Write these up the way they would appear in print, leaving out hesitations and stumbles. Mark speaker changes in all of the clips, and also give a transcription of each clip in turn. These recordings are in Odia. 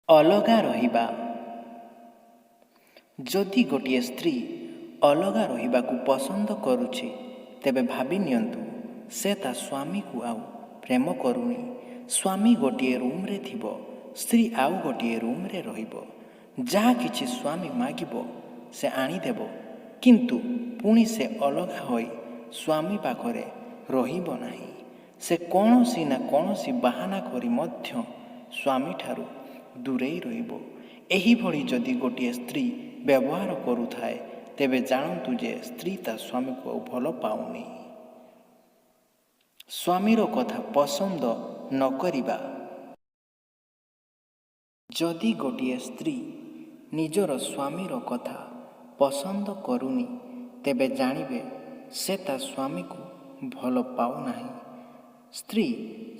Speaker 1: ଅଲଗା ରହିବା। ଯଦି ଗୋଟିଏ ସ୍ତ୍ରୀ ଅଲଗା ରହିବାକୁ ପସନ୍ଦ କରୁଛି, ତେବେ ଭାବି ନିଅନ୍ତୁ ସେ ତା ସ୍ୱାମୀକୁ ଆଉ ପ୍ରେମ କରୁନି। ସ୍ୱାମୀ ଗୋଟିଏ ରୁମ୍ରେ ଥିବ, ସ୍ତ୍ରୀ ଆଉ ଗୋଟିଏ ରୁମ୍ରେ ରହିବ। ଯାହା କିଛି ସ୍ୱାମୀ ମାଗିବ ସେ ଆଣିଦେବ, କିନ୍ତୁ ପୁଣି ସେ ଅଲଗା ହୋଇ ସ୍ୱାମୀ ପାଖରେ ରହିବ ନାହିଁ। ସେ କୌଣସି ନା କୌଣସି ବାହାନା କରି ମଧ୍ୟ ସ୍ୱାମୀଠାରୁ ଦୂରେଇ ରହିବ। ଏହିଭଳି ଯଦି ଗୋଟିଏ ସ୍ତ୍ରୀ ବ୍ୟବହାର କରୁଥାଏ, ତେବେ ଜାଣନ୍ତୁ ଯେ ସ୍ତ୍ରୀ ତା ସ୍ୱାମୀକୁ ଆଉ ଭଲ ପାଉନି। ସ୍ୱାମୀର କଥା ପସନ୍ଦ ନ କରିବା। ଯଦି ଗୋଟିଏ ସ୍ତ୍ରୀ ନିଜର ସ୍ୱାମୀର କଥା ପସନ୍ଦ କରୁନି, ତେବେ ଜାଣିବେ ସେ ତା ସ୍ୱାମୀକୁ ଭଲ ପାଉନାହିଁ। ସ୍ତ୍ରୀ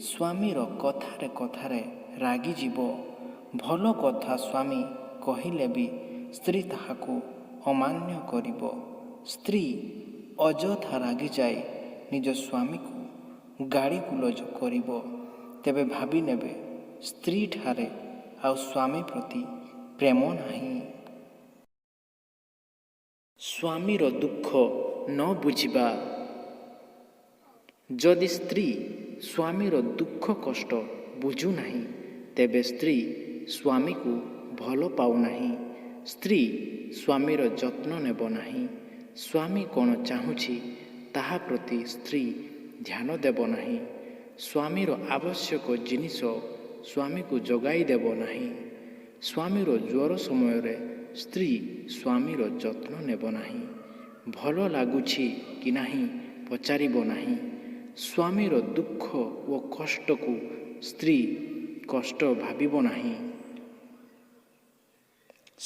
Speaker 1: ସ୍ୱାମୀର କଥାରେ କଥାରେ ରାଗିଯିବ। ଭଲ କଥା ସ୍ୱାମୀ କହିଲେ ବି ସ୍ତ୍ରୀ ତାହାକୁ ଅମାନ୍ୟ କରିବ। ସ୍ତ୍ରୀ ଅଯଥା ରାଗିଯାଇ ନିଜ ସ୍ୱାମୀକୁ ଗାଳିଗୁଲଜ କରିବ, ତେବେ ଭାବିନେବେ ସ୍ତ୍ରୀଠାରେ ଆଉ ସ୍ୱାମୀ ପ୍ରତି ପ୍ରେମ ନାହିଁ। ସ୍ୱାମୀର ଦୁଃଖ ନ ବୁଝିବା। ଯଦି ସ୍ତ୍ରୀ ସ୍ୱାମୀର ଦୁଃଖ କଷ୍ଟ ବୁଝୁନାହିଁ, ତେବେ ସ୍ତ୍ରୀ ସ୍ୱାମୀକୁ ଭଲ ପାଉନାହିଁ। ସ୍ତ୍ରୀ ସ୍ୱାମୀର ଯତ୍ନ ନେବ ନାହିଁ। ସ୍ୱାମୀ କ'ଣ ଚାହୁଁଛି ତାହା ପ୍ରତି ସ୍ତ୍ରୀ ଧ୍ୟାନ ଦେବ ନାହିଁ। ସ୍ୱାମୀର ଆବଶ୍ୟକ ଜିନିଷ ସ୍ୱାମୀକୁ ଯୋଗାଇ ଦେବ ନାହିଁ। ସ୍ୱାମୀର ଜ୍ୱର ସମୟରେ ସ୍ତ୍ରୀ ସ୍ୱାମୀର ଯତ୍ନ ନେବ ନାହିଁ। ଭଲ ଲାଗୁଛି କି ନାହିଁ ପଚାରିବ ନାହିଁ। ସ୍ୱାମୀର ଦୁଃଖ ଓ କଷ୍ଟକୁ ସ୍ତ୍ରୀ କଷ୍ଟ ଭାବିବ ନାହିଁ।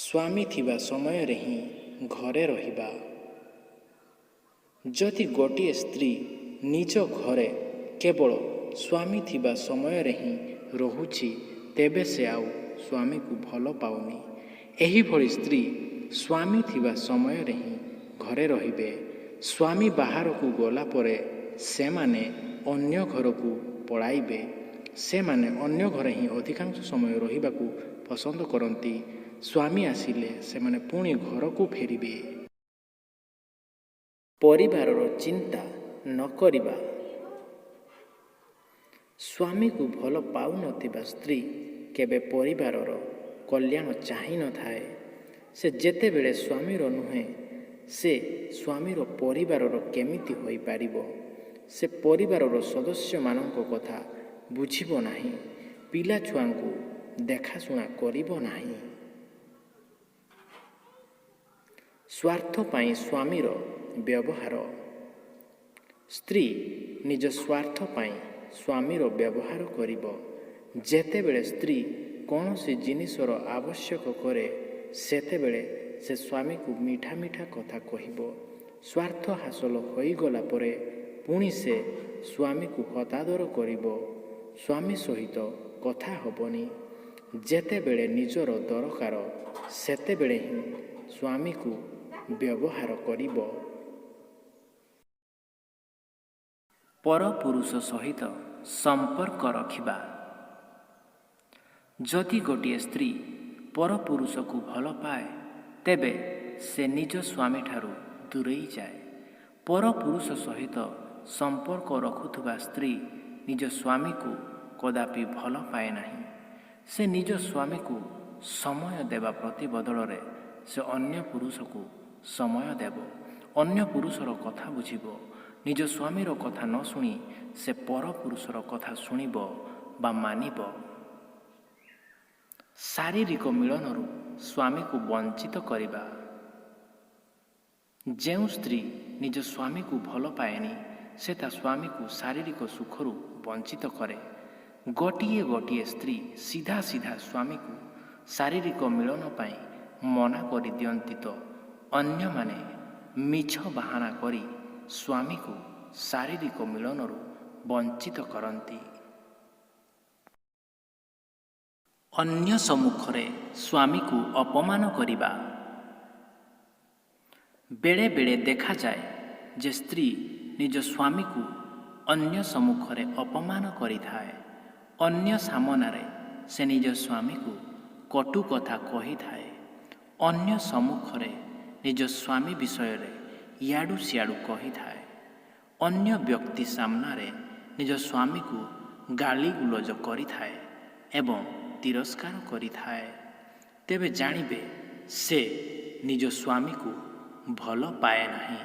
Speaker 1: ସ୍ୱାମୀ ଥିବା ସମୟରେ ହିଁ ଘରେ ରହିବା। ଯଦି ଗୋଟିଏ ସ୍ତ୍ରୀ ନିଜ ଘରେ କେବଳ ସ୍ୱାମୀ ଥିବା ସମୟରେ ହିଁ ରହୁଛି, ତେବେ ସେ ଆଉ ସ୍ୱାମୀକୁ ଭଲ ପାଉନି। ଏହିଭଳି ସ୍ତ୍ରୀ ସ୍ୱାମୀ ଥିବା ସମୟରେ ହିଁ ଘରେ ରହିବେ। ସ୍ୱାମୀ ବାହାରକୁ ଗଲା ପରେ ସେମାନେ ଅନ୍ୟ ଘରକୁ ପଳାଇବେ। ସେମାନେ ଅନ୍ୟ ଘରେ ହିଁ ଅଧିକାଂଶ ସମୟ ରହିବାକୁ ପସନ୍ଦ କରନ୍ତି। ସ୍ୱାମୀ ଆସିଲେ ସେମାନେ ପୁଣି ଘରକୁ ଫେରିବେ। ପରିବାରର ଚିନ୍ତା ନ କରିବା। ସ୍ୱାମୀକୁ ଭଲ ପାଉନଥିବା ସ୍ତ୍ରୀ କେବେ ପରିବାରର କଲ୍ୟାଣ ଚାହିଁନଥାଏ। ସେ ଯେତେବେଳେ ସ୍ୱାମୀର ନୁହେଁ, ସେ ସ୍ୱାମୀର ପରିବାରର କେମିତି ହୋଇପାରିବ? ସେ ପରିବାରର ସଦସ୍ୟମାନଙ୍କ କଥା ବୁଝିବ ନାହିଁ। ପିଲାଛୁଆଙ୍କୁ ଦେଖାଶୁଣା କରିବ ନାହିଁ। ସ୍ୱାର୍ଥ ପାଇଁ ସ୍ୱାମୀର ବ୍ୟବହାର। ସ୍ତ୍ରୀ ନିଜ ସ୍ୱାର୍ଥ ପାଇଁ ସ୍ୱାମୀର ବ୍ୟବହାର କରିବ। ଯେତେବେଳେ ସ୍ତ୍ରୀ କୌଣସି ଜିନିଷର ଆବଶ୍ୟକ କରେ, ସେତେବେଳେ ସେ ସ୍ୱାମୀକୁ ମିଠା ମିଠା କଥା କହିବ। ସ୍ୱାର୍ଥ ହାସଲ ହୋଇଗଲା ପରେ ପୁଣି ସେ ସ୍ୱାମୀକୁ ହତାଦର କରିବ। ସ୍ୱାମୀ ସହିତ କଥା ହେବନି। ଯେତେବେଳେ ନିଜର ଦରକାର ସେତେବେଳେ ହିଁ ସ୍ୱାମୀକୁ ବ୍ୟବହାର କରିବ। ପରପୁରୁଷ ସହିତ ସମ୍ପର୍କ ରଖିବା। ଯଦି ଗୋଟିଏ ସ୍ତ୍ରୀ ପରପୁରୁଷକୁ ଭଲ ପାଏ, ତେବେ ସେ ନିଜ ସ୍ୱାମୀଠାରୁ ଦୂରେଇ ଯାଏ। ପରପୁରୁଷ ସହିତ ସମ୍ପର୍କ ରଖୁଥିବା ସ୍ତ୍ରୀ ନିଜ ସ୍ୱାମୀକୁ କଦାପି ଭଲ ପାଏ ନାହିଁ। ସେ ନିଜ ସ୍ୱାମୀକୁ ସମୟ ଦେବା ପ୍ରତିବଦଳରେ ସେ ଅନ୍ୟ ପୁରୁଷକୁ ସମୟ ଦେବ। ଅନ୍ୟ ପୁରୁଷର କଥା ବୁଝିବ। ନିଜ ସ୍ୱାମୀର କଥା ନ ଶୁଣି ସେ ପରପୁରୁଷର କଥା ଶୁଣିବ ବା ମାନିବ। ଶାରୀରିକ ମିଳନରୁ ସ୍ୱାମୀକୁ ବଞ୍ଚିତ କରିବା। ଯେଉଁ ସ୍ତ୍ରୀ ନିଜ ସ୍ୱାମୀକୁ ଭଲ ପାଏନି, ସେ ତା ସ୍ୱାମୀକୁ ଶାରୀରିକ ସୁଖରୁ ବଞ୍ଚିତ କରେ। ଗୋଟିଏ ଗୋଟିଏ ସ୍ତ୍ରୀ ସିଧା ସିଧା ସ୍ୱାମୀକୁ ଶାରୀରିକ ମିଳନ ପାଇଁ ମନା କରିଦିଅନ୍ତି ତ ଅନ୍ୟମାନେ ମିଛ ବାହାନା କରି ସ୍ୱାମୀକୁ ଶାରୀରିକ ମିଳନରୁ ବଞ୍ଚିତ କରନ୍ତି। ଅନ୍ୟ ସମ୍ମୁଖରେ ସ୍ୱାମୀକୁ ଅପମାନ କରିବା। ବେଳେବେଳେ ଦେଖାଯାଏ ଯେ ସ୍ତ୍ରୀ ନିଜ ସ୍ୱାମୀକୁ ଅନ୍ୟ ସମ୍ମୁଖରେ ଅପମାନ କରିଥାଏ। ଅନ୍ୟ ସାମନାରେ ସେ ନିଜ ସ୍ୱାମୀକୁ କଟୁ କଥା କହିଥାଏ, ଅନ୍ୟ ସମ୍ମୁଖରେ ନିଜ ସ୍ୱାମୀ ବିଷୟରେ ଇଆଡ଼ୁ ସିଆଡ଼ୁ କହିଥାଏ, ଅନ୍ୟ ବ୍ୟକ୍ତି ସାମ୍ନାରେ ନିଜ ସ୍ୱାମୀକୁ ଗାଳିଗୁଲଜ କରିଥାଏ ଏବଂ ତିରସ୍କାର କରିଥାଏ, ତେବେ ଜାଣିବେ ସେ ନିଜ ସ୍ୱାମୀକୁ ଭଲ ପାଏ ନାହିଁ।